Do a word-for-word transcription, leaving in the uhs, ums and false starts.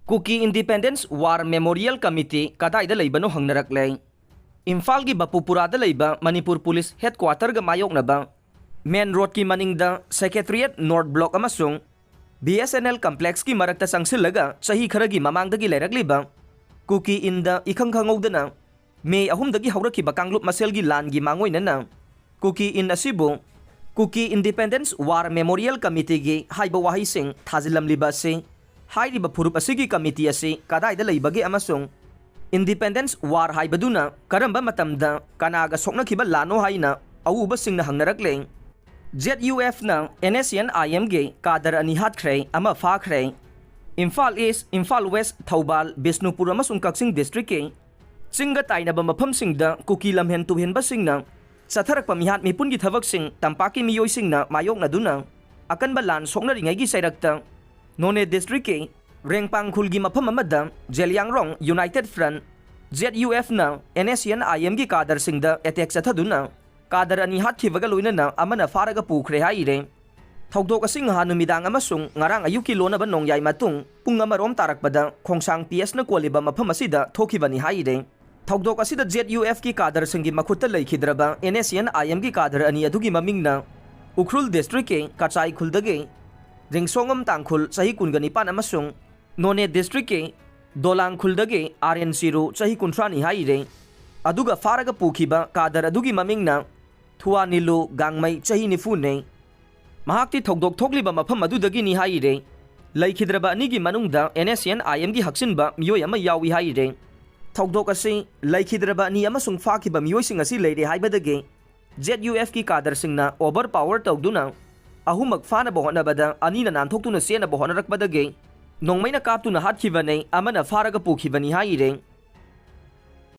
ꯀꯨꯀꯤ independence war memorial committee ꯀꯗꯥꯏꯗ ꯂꯩꯕꯅꯣ ꯍꯪꯅꯔꯛꯂꯦ꯫ ꯏꯝꯐꯥꯜꯒꯤ ꯕꯄꯨꯄꯨꯔꯥꯗ ꯂꯩꯕ ꯃꯅꯤꯄꯨꯔ ꯄꯨꯂꯤꯁ ꯍꯦꯗꯀ꯭ꯋꯥꯇꯔꯒ ꯃꯥꯌꯣꯛꯅꯕ ꯃꯦꯟ ꯔꯣꯗꯀꯤ ꯃꯅꯤꯡꯗ ꯁꯦꯀ꯭ꯔꯦꯇꯔꯤꯌꯦꯠ ꯅꯣꯔꯠ ꯕ꯭ꯂꯣꯛ ꯑꯃꯁꯨꯡ ꯕꯤ ꯑꯦꯁ ꯑꯦꯟ ꯑꯦꯜ ꯀꯝꯄ꯭ꯂꯦꯛꯁꯀꯤ ꯃꯔꯛꯇ ꯆꯪꯁꯤꯜꯂꯒ ꯆꯍꯤ ꯈꯔꯒꯤ ꯃꯃꯥꯡꯗꯒꯤ ꯂꯩꯔꯛꯂꯤꯕ ꯀꯨꯀꯤ ꯏꯟꯗ ꯏꯈꯪ ꯈꯪꯍꯧꯗꯅ ꯃꯦ ꯑꯍꯨꯝꯗꯒꯤ ꯍꯧꯔꯛꯈꯤꯕ ꯀꯥꯡꯂꯨꯞ ꯃꯁꯦꯜꯒꯤ ꯂꯥꯟꯒꯤ ꯃꯥꯡꯑꯣꯏꯅꯅ ꯀꯨꯀꯤ ꯏꯟ ꯑꯁꯤꯕꯨ ꯀꯨꯀꯤ ꯏꯟꯗꯤꯄꯦꯟꯗꯦꯟꯁ ꯋꯥꯔ ꯃꯦꯃꯣꯔꯤꯌꯦꯜ ꯀꯃꯤꯇꯤꯒꯤ ꯍꯥꯏꯕ ꯋꯥꯍꯩꯁꯤꯡ ꯊꯥꯖꯤꯜꯂꯝꯂꯤꯕ ꯑꯁꯤ ꯍꯥꯏꯔꯤꯕ ꯐꯨꯔꯨꯞ ꯑꯁꯤꯒꯤ ꯀꯃꯤꯇꯤ ꯑꯁꯤ ꯀꯗꯥꯏꯗ ꯂꯩꯕꯒꯦ ꯑꯃꯁꯨꯡ ꯏꯟꯗꯤꯄꯦꯟꯗꯦꯟꯁ ꯋꯥꯔ ꯍꯥꯏꯕꯗꯨꯅ ꯀꯔꯝꯕ ꯃꯇꯝꯗ ꯀꯅꯥꯒ ꯁꯣꯛꯅꯈꯤꯕ ꯂꯥꯟꯅꯣ ꯍꯥꯏꯅ ꯑꯎꯕꯁꯤꯡꯅ ꯍꯪꯅꯔꯛꯂꯦ꯫ ꯖꯦꯠ ꯌꯨ ꯑꯦꯐꯅ N S C N I ꯑꯦꯝꯒꯤ ꯀꯥꯗꯔ ꯑꯅꯤ ꯍꯥꯠꯈ꯭ꯔꯦ, ꯑꯃ ꯐꯥꯈ꯭ꯔꯦ꯫ ꯏꯝꯐꯥꯜ ꯏꯁ, ꯏꯝꯐꯥꯜ ꯋꯦꯁ, ꯊꯧꯕꯥꯜ, ꯕꯤꯁꯅꯨꯄꯨꯔ ꯑꯃꯁꯨꯡ ꯀꯛꯆꯤꯡ ꯗꯤꯁꯇ꯭ꯔꯤꯛꯀꯤ ꯆꯤꯡꯒ ꯇꯥꯏꯅꯕ ꯃꯐꯝꯁꯤꯡꯗ ꯀꯨꯀꯤ ꯂꯝꯍꯦꯟ ꯇꯨꯍꯦꯟꯕꯁꯤꯡꯅ ꯆꯠꯊꯔꯛꯄ ꯃꯤꯍꯥꯠ ꯃꯤꯄꯨꯟꯒꯤ ꯊꯕꯛꯁꯤꯡ ꯇꯝꯄꯥꯛꯀꯤ ꯃꯤꯑꯣꯏꯁꯤꯡꯅ ꯃꯥꯌꯣꯛꯅꯗꯨꯅ ꯑꯀꯟꯕ ꯂꯥꯟ ꯁꯣꯛꯅꯔꯤꯉꯩꯒꯤ ꯆꯩꯔꯛꯇ ꯅꯣꯅꯦ ꯗꯤꯁꯇ꯭ꯔꯤꯛꯀꯤ ꯔꯦꯡꯄꯥꯡ ꯈꯨꯜꯒꯤ ꯃꯐꯝ ꯑꯃꯗ Zeliangrong united front, J U ꯑꯦꯐꯅ N S C N I ꯑꯦꯝꯒꯤ ꯀꯥꯗꯔꯁꯤꯡꯗ ꯑꯦꯇꯦꯛ ꯆꯠꯊꯗꯨꯅ ꯀꯥꯗꯔ ꯑꯅꯤ ꯍꯥꯠꯈꯤꯕꯒ ꯂꯣꯏꯅꯅ ꯑꯃꯅ ꯐꯥꯔꯒ ꯄꯨꯈ꯭ꯔꯦ ꯍꯥꯏꯔꯦ꯫ ꯊꯧꯗꯣꯛ ꯑꯁꯤ ꯉꯍꯥꯟ ꯅꯨꯃꯤꯗꯥꯡ ꯑꯃꯁꯨꯡ ꯉꯔꯥꯡ ꯑꯌꯨꯛꯀꯤ ꯂꯣꯟꯅꯕ ꯅꯣꯡꯌꯥꯏ ꯃꯇꯨꯡ ꯄꯨꯡ ꯑꯃꯔꯣꯝ ꯇꯥꯔꯛꯄꯗ ꯈꯣꯡꯁꯥꯡ ꯄꯤ ꯑꯦꯁꯅ ꯀꯣꯜꯂꯤꯕ ꯃꯐꯝ ꯑꯁꯤꯗ ꯊꯣꯛꯈꯤꯕꯅꯤ ꯍꯥꯏꯔꯦ꯫ ꯊꯧꯗꯣꯛ ꯑꯁꯤꯗ ꯖꯦꯠ ꯌꯨ ꯑꯦꯐꯀꯤ ꯀꯥꯗꯔꯁꯤꯡꯒꯤ ꯃꯈꯨꯠꯇ ꯂꯩꯈꯤꯗ꯭ꯔꯕ and S C N I ꯑꯦꯝꯒꯤ ꯀꯥꯗꯔ ꯑꯅꯤ ꯑꯗꯨꯒꯤ ꯃꯃꯤꯡꯅ ꯎꯈ꯭ꯔꯨꯜ ꯗꯤꯁꯇ꯭ꯔꯤꯛꯀꯤ ꯀꯆꯥꯏ ꯈꯨꯜꯗꯒꯤ ꯔꯤꯡꯁꯣꯉꯝ ꯇꯥꯡꯈꯨꯜ, ꯆꯍꯤ ꯀꯨꯟꯒ ꯅꯤꯄꯥꯟ, ꯑꯃꯁꯨꯡ ꯅꯣꯅꯦ ꯗꯤꯁꯇ꯭ꯔꯤꯛꯀꯤ ꯗꯣꯂꯥꯡ ꯈꯨꯜꯗꯒꯤ ꯑꯥꯔ ꯑꯦꯟ ꯆꯤꯔꯨ, ꯆꯍꯤ ꯀꯨꯟꯊ꯭ꯔꯥꯅꯤ ꯍꯥꯏꯔꯦ꯫ ꯑꯗꯨꯒ ꯐꯥꯔꯒ ꯄꯨꯈꯤꯕ ꯀꯥꯗꯔ ꯑꯗꯨꯒꯤ ꯃꯃꯤꯡꯅ ꯊꯨꯋꯥ ꯅꯤꯂꯨ ꯒꯥꯡꯃꯩ, ꯆꯍꯤ ꯅꯤꯐꯨꯅꯤ꯫ ꯃꯍꯥꯛꯇꯤ ꯊꯧꯗꯣꯛ ꯊꯣꯛꯂꯤꯕ ꯃꯐꯝ ꯑꯗꯨꯗꯒꯤꯅꯤ ꯍꯥꯏꯔꯦ꯫ ꯂꯩꯈꯤꯗ꯭ꯔꯕ ꯑꯅꯤꯒꯤ ꯃꯅꯨꯡꯗ and S C N I ꯑꯦꯝꯒꯤ ꯍꯛꯆꯤꯟꯕ ꯃꯤꯑꯣꯏ ꯑꯃ ꯌꯥꯎꯏ ꯍꯥꯏꯔꯦ꯫ ꯊꯧꯗꯣꯛ ꯑꯁꯤ ꯂꯩꯈꯤꯗ꯭ꯔꯕ ꯑꯅꯤ ꯑꯃꯁꯨꯡ ꯐꯥꯈꯤꯕ ꯃꯤꯑꯣꯏꯁꯤꯡ ꯑꯁꯤ ꯂꯩꯔꯦ ꯍꯥꯏꯕꯗꯒꯤ ꯖꯦꯠ ꯌꯨ ꯑꯦꯐꯀꯤ ꯀꯥꯗꯔꯁꯤꯡꯅ ꯑꯣꯚꯔ ꯄꯥꯋꯔ ꯇꯧꯗꯨꯅ ꯑꯍꯨꯝꯃꯛ ꯐꯥꯅꯕ ꯍꯣꯠꯅꯕꯗ ꯑꯅꯤꯅ ꯅꯥꯟꯊꯣꯛꯇꯨꯅ ꯆꯦꯟꯅꯕ ꯍꯣꯠꯅꯔꯛꯄꯗꯒꯤ ꯅꯣꯡꯃꯩꯅ ꯀꯥꯞꯇꯨꯅ ꯍꯥꯠꯈꯤꯕꯅꯦ, ꯑꯃꯅ ꯐꯥꯔꯒ ꯄꯨꯈꯤꯕꯅꯤ ꯍꯥꯏꯔꯦ꯫